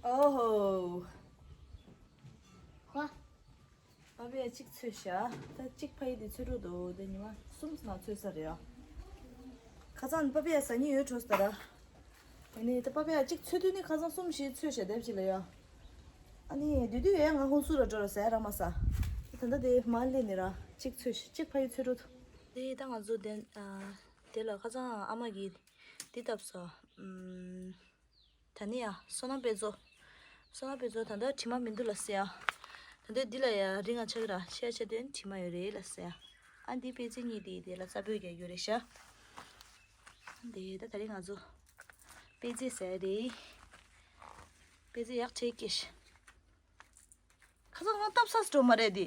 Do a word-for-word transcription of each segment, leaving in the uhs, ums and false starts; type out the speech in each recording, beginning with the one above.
ཨོ་ཧོ། ཧོ། པ་པེ་ཡ་གཅིག་ཚོས་ཤག་ད་གཅིག་ཕ་ཡི་དེ་ཚོས་འགྲོ་འདུག་དེ་ཉི་མ་གསུམ་ཙམ་ཚོས་ས་རེད་ཡ། ཁ་སང་པ་པེ་ཡ་ཟ་སྙིང་ཡོད་འགྲོ་ས་ར། ཨ་ནི་ད་པ་པེ་ཡ་གཅིག་ཚོས་དུས་ནི་ཁ་སང་གསུམ་བཞི་ཚོས་ཤག་དེབ་ཅིག་ལ་ཡ། ཨ་ནི་དེ་དུས་ཡ་ང་ཧུན་སུར་ར་འགྲོ་ར་ཟ་ཡ་ར་མ་ཟ། ད་ལྟ་དེ་མ་སླེབས་ནི་ར་གཅིག་ཚོས་ཤག་གཅིག་ཕ་ཡི་ཚོས་འགྲོ་འདུག་དེ་ད་ང་ཚོ་དེ་ཨ་དེ་ལ་ཁ་སང་ཨ་མ་གིས་འདི་བཏབ་སོང་། ཨམ། ད་ནི་ཡ་སོ་ན་དཔེ་མཛོད། སོ་ན་དཔེ་མཛོད་ད་ལྟ་དྲི་མ་མི་འདུག་ལ་ཟེར་ཡ། ད་ལྟ་འདི་ལ་ཡ་རིང་ང་ཆགས་ཀྱི་ར་ཤ་ཆ་དོན་དྲི་མ་ཡོད་རེད་ལ་ཟེར་ཡ། ཨ་འདི་དཔེ་ཆ་གཉིས་དེ་དེ་ལ་རྩ་བོད་རྒྱག་རྒྱུ་རེད་ཤག་དེ་ད་ད་རིང་ང་ཚོ་དཔེ་ཆ་ཟེར་རེད། དཔེ་ཆ་ཡག་ཁྲེལ་སྐྱེས་ཤག་ཁ་སང་ང་སྟབས་ས་སུ་འགྲོ་མ་རེད་དེ།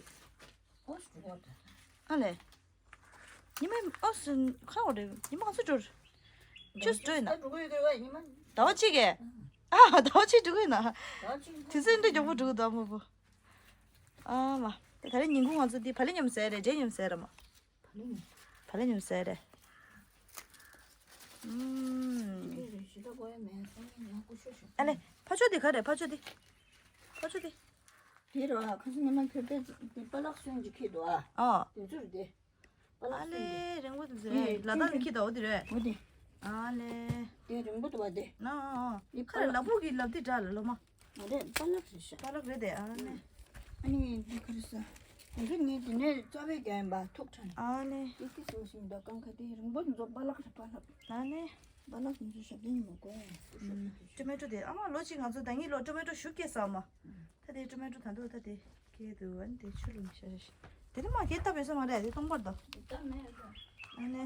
ཨོ་སུ་འགྲོ་བ་ཨ་ལས། ཉི་མ་ཨོ་སུ་ཁ་འོ་རེད་ཉི་མ་ག་ཚོད་འགྲོ་རེད། ཅུས་འགྲོ་ཡིན་ན། ད་འགྲོ་གི་ཡོད་རེད་བ་ཉི་མ། ཟླ་བ་གཅིག་གས། ཨ་ཟླ་བ་གཅིག་འགྲོ་གི་ཡིན་ན། ཟླ་བ་གཅིག་དུས་ཚོད་འདི་མགྱོགས་པོ་འགྲོ་གི་འདུག་ཨ་མ་བུ། ཨ་མ། དེ་ད་རེས་ཉིན་གུང་ང་ཚོ་འདི་བག་ལེབ་མཉམ་ཟས་རེད་འབྲས་མཉམ་ཟས་རེད་མ། བག་ལེབ་མཉམ་ཟས་རེད། ཨུམ། ཨ་ལེ་ཕ་ཕྱོགས་འདི་ག་རེད་ཕ་ཕྱོགས་འདི། ཕ་ཕྱོགས་འདི། དེ་ར་ཁ་སང་ཉི་མ་ཁྱོད་དཔེ་དཔེ་ལག་སོན་གྱི་ཁྱེད་དོ་ཨ། ཨ། དེ་ཚོ་རེད་དེ། དཔེ་ལག་ཨ་སོན་ལེ་གྱི། རིང་པོ་དེ་ཚོ་རེད་ལ་དྭགས་ནས་ཁྱེད་དོ་འོ་དེ་རེད། འོ་དེ། ཨ་ལེ། དེ་རིང་པོ་དུ་བ་དེ། ན་ཨ་ཨ། ཁ་རེ་ལ་ཕུག་གི་ལབ་དེ་འདྲ་ལ་ལོ་མ། མ་རེད་དཔེ་ལག་རེད་ཤག་དཔེ་ལག་རེད་དེ་ཨ་ལེ། ཨ་ནི་འདི་ཁ་རེ་ས། དེ་ཚོ་ངས་དེ་ནས་རྩ་བའི་རྒྱ་ཡིན་པ་ཐུག་ཁྲ་ནས། ཨ་ལེ། ཏི་ཏི་སུ་ཞིག་འདུག་གང་ཁ་དེ་རིང་པོ་དེ་ཚོ་དཔེ་ལག་རེད་དཔེ་ལག་ཨ་ལེ། དཔེ་ལག་དེ་ཚོ་ཞབས་བརྟན་ཡིན་མ་གོ། ཨུམ། ཀྲུ་མེ་ཀྲུ་དེ་ཨ་མ་ལོ་གཅིག་ང་ཚོ་ཟླ་གཉིས་ལོ་ཀྲུ་མེ་ཀྲུ་ཞུ་སྐྱེས་ས་མ། ད་དེ་ཀྲུ་མེ་ཀྲུ་ད་འདུག་ད་དེ་སྐྱེས་འདུག་ཨ་ནི་དེ་ཆུ་ལུང་ཤ་ཤ་ཤ། དེ་ནི་མ་སྐྱེས་ད་བས་ས་མ་རེད་དེ་སྟོང་པར་དོ། ད་མེད་ཨ་ནི།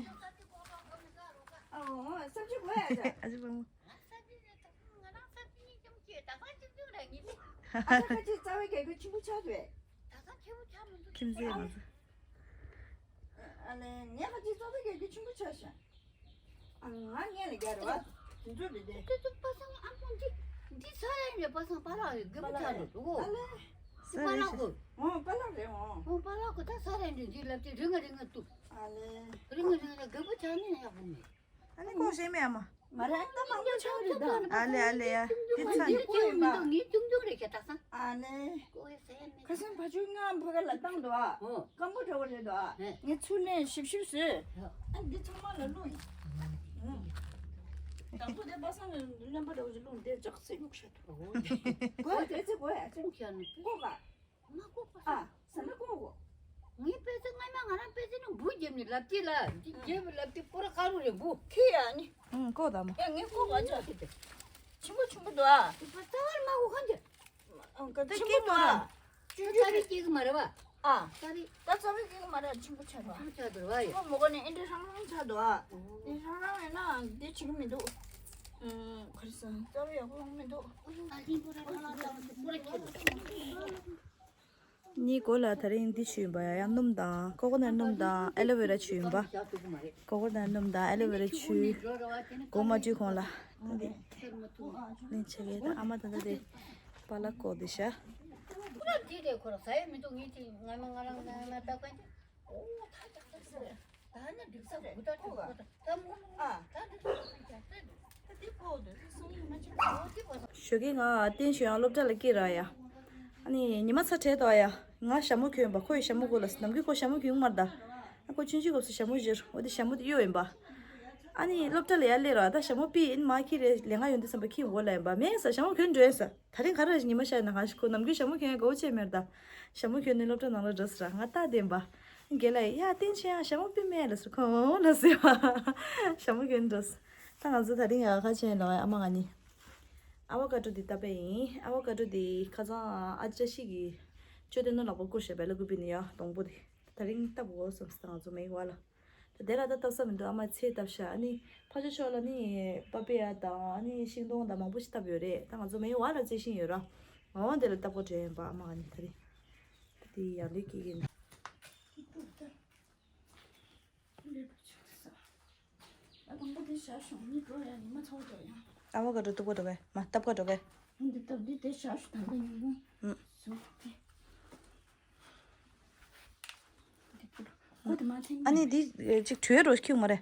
ཨ་འོ་ས་བཅུ་གོ་ཡ་ཅག་ཨ་ཅི་བ་མོ། ང་ས་བཅུ་ནས་ད་ང་རང་ས་བཅུ་ནས་ཅུང་སྐྱེས་ད་ག་ཅི་བཅུ་ར་ཉི་ལི། ཨ་ད་ཁ་ཅིག་རྩ་བའི་རྒྱལ་ཁབ་ཆེན་པོ་ཆགས་འདུག་ད་ག་ཆེན་པོ་ཆགས་མི་འདུག་ཁྱིམ་མཚེས་ང་ཚོ། ཨ་ལེ་ངས་ཁ་ཅིག་རྩ་བའི་རྒྱལ་ཁབ་ཆེན་པོ་ཆགས་ཤག་ཨ་ང་ངས་ལ་རྒྱ་རེད་བ། དེ་ཚོ་རེད་དེ། ཏུ་ཏུ་པ་སངས་ཨ་ཁོ་འདི་འདི་ས་ཡ་ནས་པ་སངས་པ་ལགས་རེད་རྒད་པོ་ཆགས་འདུག་འདུག་གོ། ཨ་ལེ། འདི་པ་ལགས་གོ། འོ་པ་ལགས་རེད་འོ། འོ་པ་ལགས་གོ་ད་ས་ཡ་ནས་འདི་ལབ་དེ་རིང་ང་རིང་ང་འདུག་ཨ་ལེ། རིང་ང་རིང་ང་རྒད་པོ་ཆགས་ནས་ཡག་པོ་མེད། ཨ་ནི་ལྐོག་བཤད་མེད་ཨ་མ། ང་རང་ད་མང་པོ་ཆགས་རེད་ད། ཨ་ལེ་ཨ་ལེ་ཡ། འདི་ཚ་ནི་ལྐོག་ཡིན་པ། ངས་ཅུང་ཅུང་རེད་ཁྱེད་ད་སང་། ཨ་ལེ། ལྐོག་ཡ་ཟེར་ཡ་མེད། ཁ་སང་ཕ་ཆུ་ང་ཕ་ག་ལ་བཏང་འདུག་ཨ། ཨོ། སྐམ་པོ་འདྲ་བོ་རེད་འདུག་ཨ། ཧེ། ངས་ཚུར་ལེན་ཞིབ་ཞིབ་བཟོས། ཨ་འདི་ཚང་མ་ལ་བླུགས་ཡིན། ཨུ། དང་པོ་དེ་པ་སངས་ལ་རློན་པ་འདྲ་བོ་ཞིག་བླུགས་འདིར་ཅག་ཚེ་གཡུག་ཤ་ཐུབ། ཨོ། གོ་ཡ་དེ་ཚེ་གོ་ཡ་ཚེ། གཡུག་ཤ་ནི། ལྐོག་ག་ང་ལྐོག་པ་ཨ། ས་ན་ལྐོག་གོ། ངའི་པེ་ཙེ་སྔ་མ་ང་རང་པེ་ཙེ་ནི་འབུ་བརྒྱབ་ནས་ལབ་ཀྱི་ལ་འདི་བརྒྱབ་ལབ་ཀྱི་པོ་ར་དཀར་པོ་རེད་འབུ། ཁི་ཡ་ནི། ཨང་ཀོ་ད་མ། ཡ་ངའི་ཀོ་ག་ཅག་ཁི་དེ། ཆེན་པོ་ཆེན་པོ་འདུག་ཨ། དེ་པ་རྩ་བར་མ་གོ་གང་དེ། ཨང་ག་དེ་ཆེན་པོ་འདུག་ཨ། ཅུང་ཅུང་རྩ་བའི་རེད། སྐྱེ་གི་མ་རེད་བ། ཨ། རྩ་བའི། ད་རྩ་བའི་སྐྱེ་གི་མ་རེད་ཆེན་པོ་ཆགས་འདུག་ཨ། ཆེན་པོ་ཆགས་འདུག་བ་ཡ། ཆེན་པོ་མ་གོ་ནས་ཨེ་འདྲ་ཧྲང་ཧྲང་ཆགས་འདུག་ཨ། ཨོ། དེ་ཧྲང་ཧྲང་ཡིན་ན་དེ་བྱེད་གི་མི་འདུག་ཨང་ག་རེ་ཟ་རྩ་བའི་ཡག་པོ་ལོང་མི་འདུག་ཨ་ལིང་པོ་ར་ལ་ལ་ལ་ལ་ལ་ལ། ནི་གོ་ལ་ད་རིང་འདི་བྱུས་ཡིན་པ་ཡ་ཡང་སྣུམ་དང་ཀོ་ཀོ་ནཊ་སྣུམ་དང་ཨེ་ལོ་ཝེ་ར་བྱུས་ཡིན་པ། ཀོ་ཀོ་ནཊ་སྣུམ་དང་ཨེ་ལོ་ཝེ་ར་བྱུས། སྒོ་མ་བཅུས་གོང་ལ། ད་དེ་ལེན་ཆེ་གེ་ད་ཨ་མ་ད་ད་དེ་པ་ལག་ཀོ་དེ་ཤ། ཁོ་ར་དེ་དེ་ཁོ་ར་ཟ་ཡ་མི་འདུག་ངས་དེ་ང་མ་ང་རང་ང་ང་ད་གོན། ཨོ་ད་ད་ད་ད་ད་ནི་འགྲིག་ས་བུ་ད་ད་ད་མོ་ཨ་ད་འགྲིག་ས་ད་ད་ད་དེ་ཀོ་དེ་སང་ཉིན་མ་ཅིག་ཨོ་དེ་བ་ད། ཞོགས་ཀས་ང་བསྟན་ཆོས་དབྱངས་སློབ་གྲྭ་ལ་སྐྱེལ་ར་ཡ། ཨ་ནི་ཉི་མ་ཚ་དྲལ་དོ་ཡ། ང་ཞྭ་མོ་གྱོན་པ་ཁོ་ཡི་ཞྭ་མོ་གོ་ལ་ནམ་རྒྱུན་ཁོ་ཞྭ་མོ་གྱོན་མར་ད། ཨ་ཁོ་ཆུང་ཆུང་སྐབས་སུ་ཞྭ་མོ་བཞུར་འོ་དེ་ཞྭ་མོ་དེ་གཡོ་ཡིན་པ། ཨ་ནི་སློབ་གྲྭ་ལ་ཡར་སླེབས་ར་ད་ཞྭ་མོ་པི་ཨིན་མ་ཁྱི་རེ་ལས་ང་ཡོང་དུས་ཙམ་པ་ཁྱི་འོ་ལ་ཡིན་པ་མེད་ས་ཞྭ་མོ་གྱོན་འགྲོ་ཡིན་ས། ད་རིང་ག་རེ་ཉི་མ་ཤར་ན་གང་ཞིག་ཁོ་ནམ་རྒྱུན་ཞྭ་མོ་གྱོན་ཡ་དགའ་བོ་བྱས་མེད་ད། ཞྭ་མོ་གྱོན་ནས་སློབ་གྲྭ་ནང་ལ་འགྲོ་ཟེར་ང་ལྟ་བསྡད་པ། རྒན་ལགས་ཡ་བསྟན་ཆོས་དབྱངས་ཞྭ་མོ་པི་མེད་ལ་ཟེར་ཁོང་ལ་ཟེར་བ། ཞྭ་མོ་གྱོན་འགྲོ་ཟེར། ད་ང་ཚོ་ད་རིང་ཡ་ཁ་ཆེན་ལོ་ཨ་མ་ང་གཉིས། ཨ་བ་ཀ་ཏྲོ་འདི་བཏབ་པ་ཡིན། ཨ་བ་ཀ་ཏྲོ་འདི་ཁ་སང་ཨ་ཅག་ཞིག་གིས་ཅོ་ཏེ་ནོ་ལག་པ་བསྐུར་བཞག་པའི་ལ་ཀུ་པི་ནི་ཡ་སྡོང་པོ་འདི། ད་རིང་བཏབ་དགོས་བསམ་སྟེ་ང་ཚོ་མེད་བ་ལ། ད་དེ་ལ་ད་བཏབ་ས་མི་འདུག་ཨ་མ་ཚེ་བཏབ་ཤག་ཨ་ནི་ཕ་ཆོ་ཕྱོགས་ལ་ནི་པ་པེ་ཡ་དང་ཨ་ནི་ཤིང་སྡོང་དང་མང་པོ་ཞིག་བཏབ་ཡོད་རེད། ད་ང་ཚོ་མེད་བ་ལ་རྩི་ཤིང་ཡོད་ར། འོ་དེ་ལ་བཏབ་དགོས་བྲེལ་ཡིན་པ་ཨ་མ་ཨ་ནི་ད་རིང་། ད་དེ་ཡར་ལས་སྐྱེ་གི་ཡིན། ཨ་བ་ཀ་ཏྲོ་གཏུབ་ག་འགྲོ་གས་མ་བཏབ་ག་འགྲོ་གས། འདི་བཏབ་འདི་དེ་ཞག་ཞུ་དང་པོ་ཉིན་གུང་། ཨུམ། སོ་དེ། འདི་ཀུ་རུ། ཨོ་དེ་མ་ཐེངས་ཨ་ནི་འདི་ཅིག་དྲུད་རོ་ཁྱུག་མ་རེད།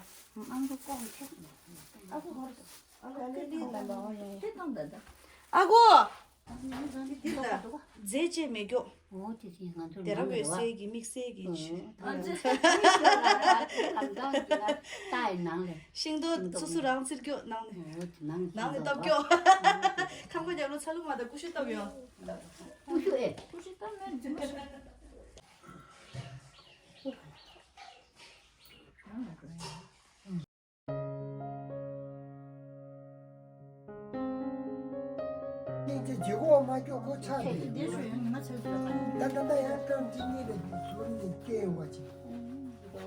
ཨང་ཀི་ཀོང་ཆེ། ཨ་ཁུ་ཧོར། ཨ་ཁུ་ཁེ་ཏི་ལ་མ་ཧོ་ཡ་ཡ། ཁེ་ཏང་ད་ད། ཨ་ཁུ། འདི་ལ་རྫས་བཅས་མེ་སྒྱོགས། འོ་དེ་དེ་ང་ཚོ་དེ་ར་ནང་བོད་ལ་སའི་གི་དམིགས་བསལ་གི་ཆུ། ཨ་ཙི། ཨ་ཙི། ཤིང་ཏོག་སོ་སོ་རང་བཙིར་སྒྱོགས་ནང་ནས། འོ་དེ་ནང་ནས་ནང་ནས་སྟོབས་སྒྱོགས། ཁང་པ་རྒྱབ་ལོ་ཚ་ལུ་མ་དང་ཀུ་ཤུ་སྟོབས་ཡོད། ཀུ་ཤུ་ཨེ། ཀུ་ཤུ་སྟོབས་མེད་འཛིན་པ། སྙིང་རྗེ་རྗེ་གོ་བ་ མ་སྐྱོ་ཁོ་ཆགས་ཏེ། ད་ད་ད་ཡང་ཐང་གཅིག་གཉིས་ལས་ཀྱི་ཟུར་ནས་སྐྱེ་ཡོང་བ་ཅིག་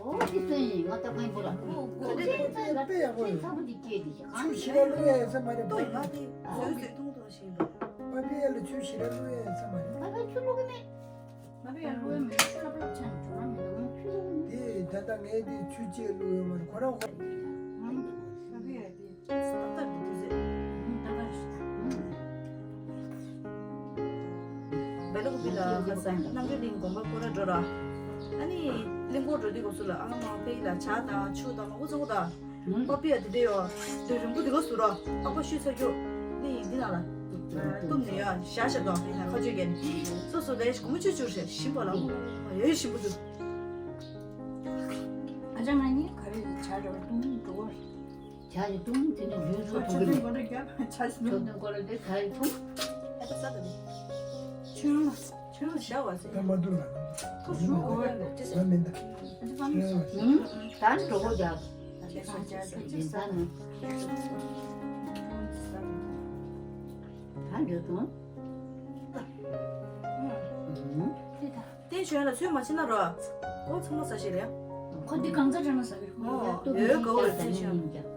ཨོ་དེ་ཚོ་ཡིན་ང་ད་ཕན་པོ་ལ། ཁོ་དེ་དཔེ་དཔེ་ཡག་པོ་ཡོད། ཚ་པོ་འདི་སྐྱེས་འདི་ཞིག་ཆུ་ཞི་ར་བླུག་ཡ་ཡོད་ས་མ་རེད། ལྟོ་ཡིན་མ་དེ་བཟོས་བཟོས་ཐུང་ཐུང་ཞིག་ཡིན་པ། པ་པི་ཡ་ལ་ཆུ་ཞི་ར་བླུག་ཡ་ཡོད་ས་མ་རེད། པ་པི་ཆུ་བླུག་གི་མེད། པ་པི་ཡ་བླུག་ཡ་མེད་ཆུ་ལ་བླུག་ཆ་འགྲོ་ར་མི་འདུག་ཆུ་བླུག་གི་མེད། དེ་ད་ལྟ་ངས་དེ་ཆུ་ཅེས་བླུག་ཡོད་མ་རེད་ཁོ་རང་ཁོ། པ་པི་ཡ་དེ། ཏག་ཏག་གི་དུས་ཚོད། ཏག་ཏག་རེད་ཤག་བེ་ལ་ཀུ་པི་ལ་ཁ་སང་རྣམ་གྲོལ་གླིང་དགོན་པ་སྐོར་ར་འགྲོ་ར། ཨ་ནི་གླིང་སྐོར་འགྲོ་དུས་སྐབས་སུ་ལ་ཨ་མ་ཕ་གི་ལ་ཇ་དང་ཆུ་དང་མ་ཀུ་ཚོ་ཀུ་དང་། པ་པི་ཡ་དེ་འདྲ་ཡོད་དེ་རིང་པོ་དེ་ག་སུ་ར་ཨ་ཕ་ཤུལ་ཚ་རྒྱུ། ནི་ཡིན་འདི་ན་ལ། བཏུམ་ནས་ཡ་ཤ་ཤ་དང་ཕི་ན་ཁ་ཆུ་གན་སོ་སོ་ལས་སྒོར་མོ་བཅུ་བཅུ་རེ་ཞིམ་པ་ལ་ཡོད་ཞིམ་པོ་འདུག་ཨ་ཅག་ང་གཉིས་ག་རེ་ཇ་རེ་བ་བཏུམ་འགྲོ་བ། ཇ་ཡི་བཏུང་དེ་ནས་ལུས་སྲོག་ཐོག་གི་མཆོད་རྟེན་སྒོ་འགྲོ་རྒྱབ་ཆ་ཞིག་མཆོད་རྟེན་སྒོ་འགྲོ་དེ་ཇ་ཡི་བཏུང་། ཆུ་ཆུ་བཞག་བ་ཟེར། ད་མ་འདུག་ལ། ཁོ་ཞུ་དགོས་པ་ལ་ཅི་ཟེར། ད་མི་འདུག་ད་ནི་གྲོགས་པོ་རྒྱག་ད་ནི་གྲོགས་པོ་རྒྱག་ཅི་ཟེར་ད་ནི། ད་འདོད་དོན། ཨུ། ད། བསྟན་བྱོན་ལ་ཚུར་མ་ཕྱིན་ན་རོ། ཁོ་ཚང་མ་ཟ་ཤེས་རེད། ཁོ་འདི་གང་ཚ་དྲན་ན་ཟ་གི་རེད། ཁོ་ཡ་ཏུ་ཡོད་གོ་བ་བསྟན་བྱོན། ང་དགའ་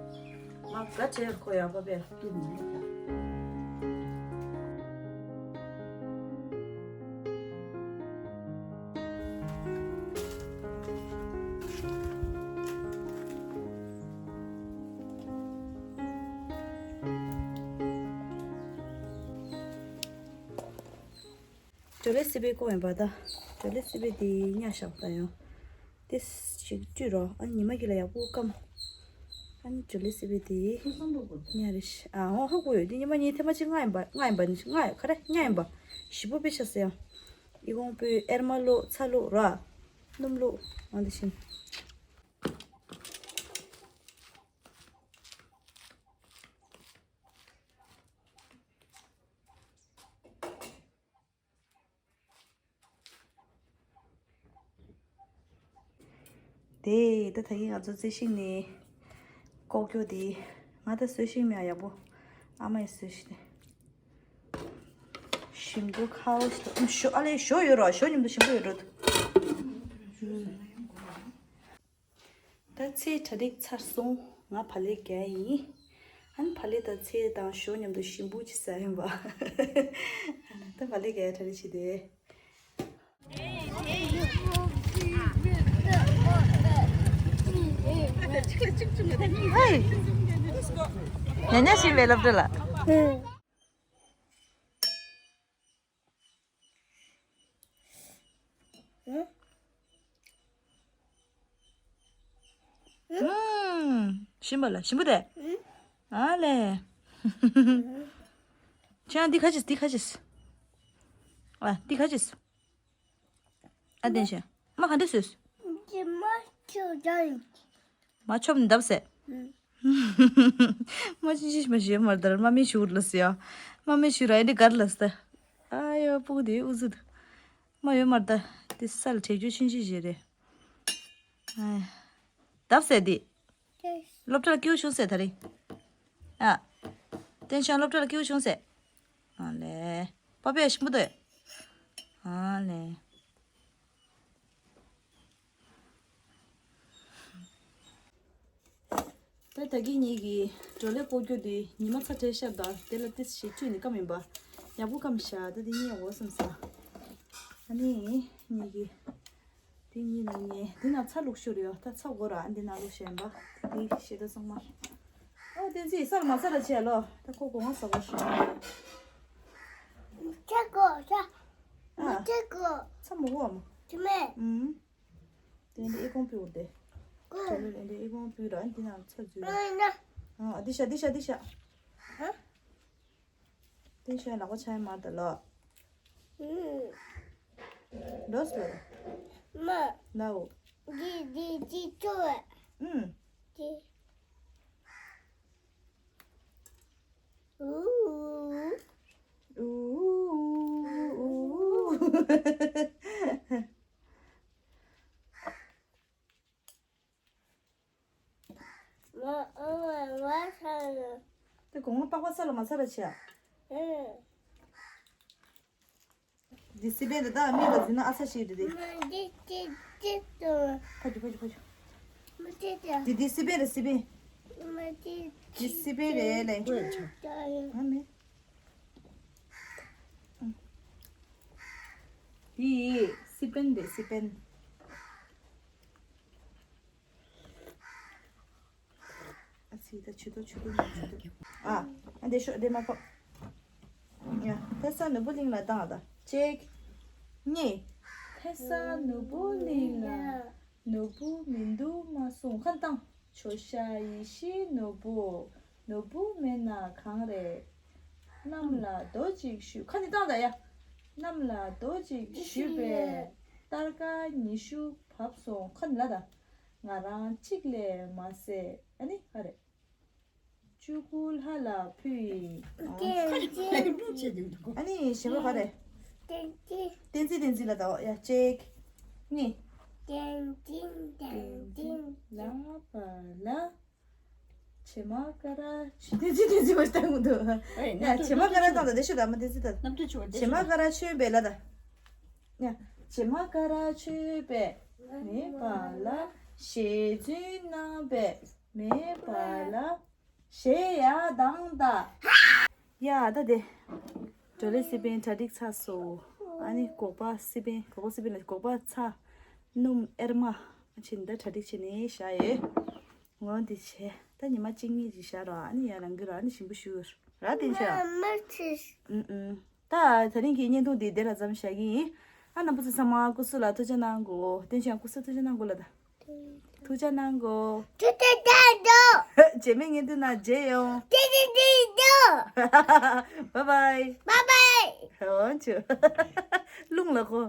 བྲལ་ཁོ་ཡག་པོ་པས། ཏུ་མ་ཡ། ཇོ་ལེ་སི་པའི་ཀོ་ཡིན་པ་ད། ཇོ་ལེ་སི་པའི་དེ་ཉ་ཤག་ད་ཡང་། དེ་ཞིག་བཀྲུས་རོགས། ཨ་ཉི་མ་གི་ལ་ཡག་པོ་སྐམ། ཨ་ནི་ཇོ་ལེ་སི་པའི་དེ་ཉ་རེ་ཤི་ཨ་འོ་ཧ་གོ་ཡོད་དེ་ཉི་མ་གཉིས་ཐེངས་མ་གཅིག་ལྔ་ཡིན་པ་ལྔ་ཡིན་པ་ནི་ལྔ་ག་རེ་ཉ་ཡིན་པ། ཞི་པོ་པེ་ཤ་སེ་ཡང་། ཨི་ཀོང་པོའི་ཨེར་མ་ལོ་ཚ་ལོ་ར། སྣུམ་ལོ། ཨ་འདི་བཞིན། དེ་ད་ད་གིན་ང་ཚོ་རྩི་ཤིང་ནས་ལྐོག་གྱོ་དེ་ང་ད་བཟོས་ཤིང་མེད་ཡག་པོ་ཨ་མ་ཡིས་བཟོས་ཤིང་ནས་ཞིམ་པོ་ཁ་བོ་ཞིག་ཞོ་ཨ་ལེ་ཞོ་ཡོད་རོ་ཞོ་མཉམ་དུ་ཞིམ་པོ་ཡོད་རོ། ད་ཚེ་གྲ་སྒྲིག་ཚར་སོང་། ང་བག་ལེབ་རྒྱག་ཡིན། ཨ་ནི་བག་ལེབ་དང་ཚལ་དང་ཞོ་མཉམ་དུ་ཞིམ་པོ་ཅིག་ཟ་ཡིན་པ། ད་བག་ལེབ་རྒྱག་ཡ་གྲ་སྒྲིག་བྱེད་དེ། ཧེ། ཉ་ཉ་ཤི་བའི་སློབ་གྲྭ་ལ། ཨུམ། ཞིམ་པ་ལ་ཞིམ་པོ་དེ། ཨ་ལེ། ཁྱེད་འདི་ཁ་ཅིས་འདི་ཁ་ཅིས། ཨ་འདི་ཁ་ཅིས། ཨ་བསྟན་ཤེས། མ་ག་འདྲ་བཟོས། ཅི་མ་ཁྱོད་ཀྱང་། མ་ཆོབ་ནི་འདབ་སེ། ཨུམ། མ་ཅི་ཅི་མ་ཞེས་མར་དར་མ་མི་ཞུ་ལ་སི་ཡ། མ་མི་ཞུ་ར་ཨེ་འདི་གར་ལ་སི་ད། ཨ་ཡོ་སྤུ་གུ་དེ་ཨུ་ཟུ་ད། མ་ཡོད་མར་ད། དེ་ས་ལ་བྲེག་རྒྱུ་ཆུན་ཆི་ཞེས་རེད། ཨ། འདབ་སེ་དེ། སློབ་གྲྭ་ལ་སྐྱིད་པོ་བྱུང་ཟེར་ད་རེད། ཨ། བསྟན་ཤང་སློབ་གྲྭ་ལ་སྐྱིད་པོ་བྱུང་ཟེར། ཨ་ལེ། པ་པའི་ཞིམ་པོ་འདུག་ཨ་ལེ། ད་ད་གིན་ངེད་ཀྱི་བྲོ་ལེབ་ལྐོག་གྱོ་དེ་ཉི་མ་ཚ་དྲོད་ཤར་དང་དེ་ལ་ཏིས་ཞིག་བཀྲུས་ནས་སྐམ་ཡིན་པ། ཡག་པོ་སྐམ་ཤག་ད་དེ་གཉིས་འོ་བསམ་ས། ཨ་ནི་ངེད་ཀྱི་དེ་གཉིས་ནང་ནས་དེ་ན་ཚྭ་བླུགས་ཤོར་ཡོད། ད་ཚྭ་དགོས་ར་འདི་ན་བླུགས་ཤེས་ཡིན་པ། དེ་ཤེས་ད་ཚང་མ། ཨོ་བསྟན་འཛིན་སར་མ་ཚ་ར་བྱས་ལོ། ད་ཁོ་སྒོ་ང་ཟ་བར་ཤོག་ཁྱེད་གོ་ཤ། ཨ། ཁྱེད་གོ་ཚྭ་མོ་གོ་མོ། ཁྱི་མེད། ཨུམ། དེ་འདི་ཨི་ཀོང་ཕུ་དེ། ཀོང་། དེ་ལས་འདི་ཨི་ཀོང་ཕུ་ར་འདི་ན་ཚྭ་འཛུལ། ཨ་ན། ཨ་འདི་ཤ་འདི་ཤ་འདི་ཤ། ཧ། འདི་ཤ་ལག་པ་ཆ་ཡ་མར་ད་ལོ། ཨུམ། ལོས་ལོ། མ། ནའོ། འདི་འདི་འདི་ཅོ། ཨུམ། འདི། ཨུ། ཨུ། ཨུ། ང་ཨ་མ་ང་ཚ་ཡོད། དེ་གོང་མ་པགས་པ་ཚ་ལ་མ་ཚ་ར་ཆེ་ཨ། ཨེ། འདི་སི་པན་རེད། ད་མིག་ལ་འཛུལ་ན་ཨ་ཚ་ཞིག་རེད་དེ། ཕ་ཇུ་ཕ་ཇུ་ཕ་ཇུ། འདི་འདི་སི་པན་རེད། སི་པན། འདི་སི་པན་རེད་ལེ། ཨ་མེ། འདི་སི་པན་རེད། སི་པན། ཨ་ཙི། ད་ཆུ་ཏོ་ཆུ་ཏོ་ཆུ་ཏོ། ཨ། ཨ་འདི་ཤོག་འདི་མ་ཕོག་ཡ། ཐེ་ས་ནོར་བུ་གླིང་ལ་བཏང་ད། གཅིག་གཉིས། ཐེ་ས་ནོར་བུ་གླིང་ལ། ནོར་བུ་མི་འདུག་མ་གསུངས། ཁ་བཏང་། ཇོ་ཤཱཀ་ཡེ་ཤེས་ནོར་བུ། ནོར་བུ་མེད་ན་གང་རེད། གནམ་ལ་རྡོ་གཅིག་གཞུས། ཁ་ནི་བཏང་ད་ཡ། གནམ་ལ་རྡོ་གཅིག་གཞུས་པས། སྟར་ཀ་ཉི་ཤུ་བབས་སོང་། ཁ་ནི་ལ་ད། ང་རང་གཅིག་ལས་མ་ཟད། ཨ་ནི་ག་རེ། བཅུ་དགུ་ལྷ་ལ་ཕུལ་ཡིན། ཨ་ནི་གཞན་པ་ག་རེ། བསྟན་འཛིན། བསྟན་འཛིན་ལ་ད། ཡ་གཅིག་གཉིས། བསྟན་འཛིན་བསྟན་འཛིན་ལ་བ་ལ། བྱེ་མ་ཀ་ར་ཆུ། བསྟན་འཛིན་བསྟན་འཛིན་མ་བསྟན་གོ་འདུག་ཡ་བྱེ་མ་ཀ་ར་བཏང་ད། དེ་ཤོད་ད་མ། བསྟན་འཛིན་ད། བྱེ་མ་ཀ་ར་མཆོད་པས་ལ་ད། ཡ། བྱེ་མ་ཀ་ར་མཆོད་པས། མེད་པ་ལ། ཞལ་རྫུན་གནང་པས། མེད་པ་ལ། ཞེས་ཡ་དང་ད། ཡ་ད་དེ། བགྲོ་གླེང་སི་པན་གྲ་སྒྲིག་ཚར་སོང་། ཨ་ནི་སྒོག་པ་སི་པན། སྒོག་པ་སི་པན་ལ་སྒོག་པ་ཚ། སྣུམ་ཨེར་མ། ཨ་ཕྱིན་ད་གྲ་སྒྲིག་བྱས་ནས་བཞག་ཡོད། ངོ་འདི་བྱས། ད་ཉི་མ་གཅིག་གཉིས་ཅིག་བཞག་རོགས། ཨ་ནི་ཡ་རང་གི་ར། ཨ་ནི་ཞིམ་པོ་ཞུ་ར། དེ་བྱས། ཨུ་ཨུ། ད་དེ་རིང་གི་བརྙན་ཐུང་འདི་དེ་ལ་མཚམས་བཞག་གི་ཡིན། ཨ་རྣམ་པ་ཚོ་ཚང་མ་སྐུ་གཟུགས་ལ་ཐུགས་ཅག་གནང་གོ། བསྟན་ཆོས་སྐུ་གཟུགས་ཐུགས་ཅག་གནང་གོ་ལ་ད། ཐུགས་ཅག་གནང་གོ། ཐུགས་ཅག་གནང་གོ། རྗེས་མའི་བརྙན་ཐུང་ནང་མཇལ་ཡོང་། ཏི་ཏི་ཏི་ཏི། བཱའི་བཱའི། བཱའི་བཱའི། འོ་ཆུ། རླུང་ལ་གོ།